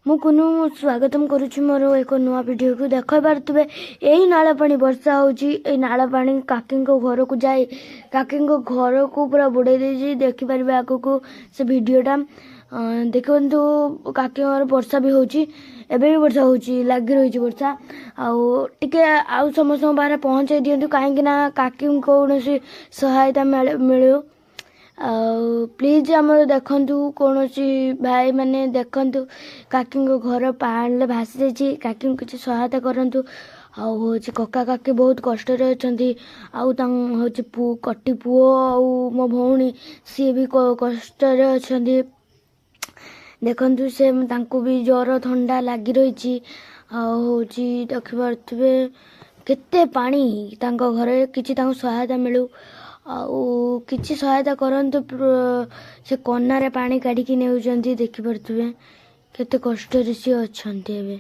ମୁଁ କୁନୁ ସ୍ୱାଗତମ କରୁଛି ମୋର ଏକ ନୂଆ ଭିଡ଼ିଓକୁ। ଦେଖିପାରୁଥିବେ, ଏଇ ନାଳ ପାଣି ବର୍ଷା ହେଉଛି। ଏଇ ନାଳ ପାଣି କାକିଙ୍କ ଘରକୁ ଯାଇ କାକିଙ୍କ ଘରକୁ ପୁରା ବୁଡ଼େଇ ଦେଇଛି। ଦେଖିପାରିବେ ଆଗକୁ ସେ ଭିଡ଼ିଓଟା ଦେଖନ୍ତୁ। କାକିଙ୍କ ଘରେ ବର୍ଷା ବି ହେଉଛି, ଏବେ ବି ବର୍ଷା ହେଉଛି, ଲାଗି ରହିଛି ବର୍ଷା। ଆଉ ଟିକେ ଆଉ ସମସ୍ତଙ୍କ ପାଖରେ ପହଞ୍ଚାଇ ଦିଅନ୍ତୁ, କାହିଁକି ନା କାକିଙ୍କୁ କୌଣସି ସହାୟତା ମିଳୁ। ଆଉ ପ୍ଲିଜ୍ ଆମର ଦେଖନ୍ତୁ, କୌଣସି ଭାଇମାନେ ଦେଖନ୍ତୁ, କାକିଙ୍କ ଘର ପାଣିରେ ଭାସି ଯାଇଛି। କାକିଙ୍କୁ କିଛି ସହାୟତା କରନ୍ତୁ। ଆଉ ହେଉଛି କକା କାକି ବହୁତ କଷ୍ଟରେ ଅଛନ୍ତି। ଆଉ ତାଙ୍କ ହେଉଛି ପୁଅ, କଟି ପୁଅ ଆଉ ମୋ ଭଉଣୀ, ସିଏ ବି କଷ୍ଟରେ ଅଛନ୍ତି। ଦେଖନ୍ତୁ, ସେ ତାଙ୍କୁ ବି ଜ୍ୱର ଥଣ୍ଡା ଲାଗି ରହିଛି। ଆଉ ହେଉଛି ଦେଖିପାରୁଥିବେ କେତେ ପାଣି ତାଙ୍କ ଘରେ। କିଛି ତାଙ୍କୁ ସହାୟତା ମିଳୁ ଆଉ କିଛି ସହାୟତା କରନ୍ତୁ। ସେ କନାରେ ପାଣି କାଢ଼ିକି ନେଉଛନ୍ତି। ଦେଖିପାରୁଥିବେ କେତେ କଷ୍ଟରେ ସିଏ ଅଛନ୍ତି ଏବେ।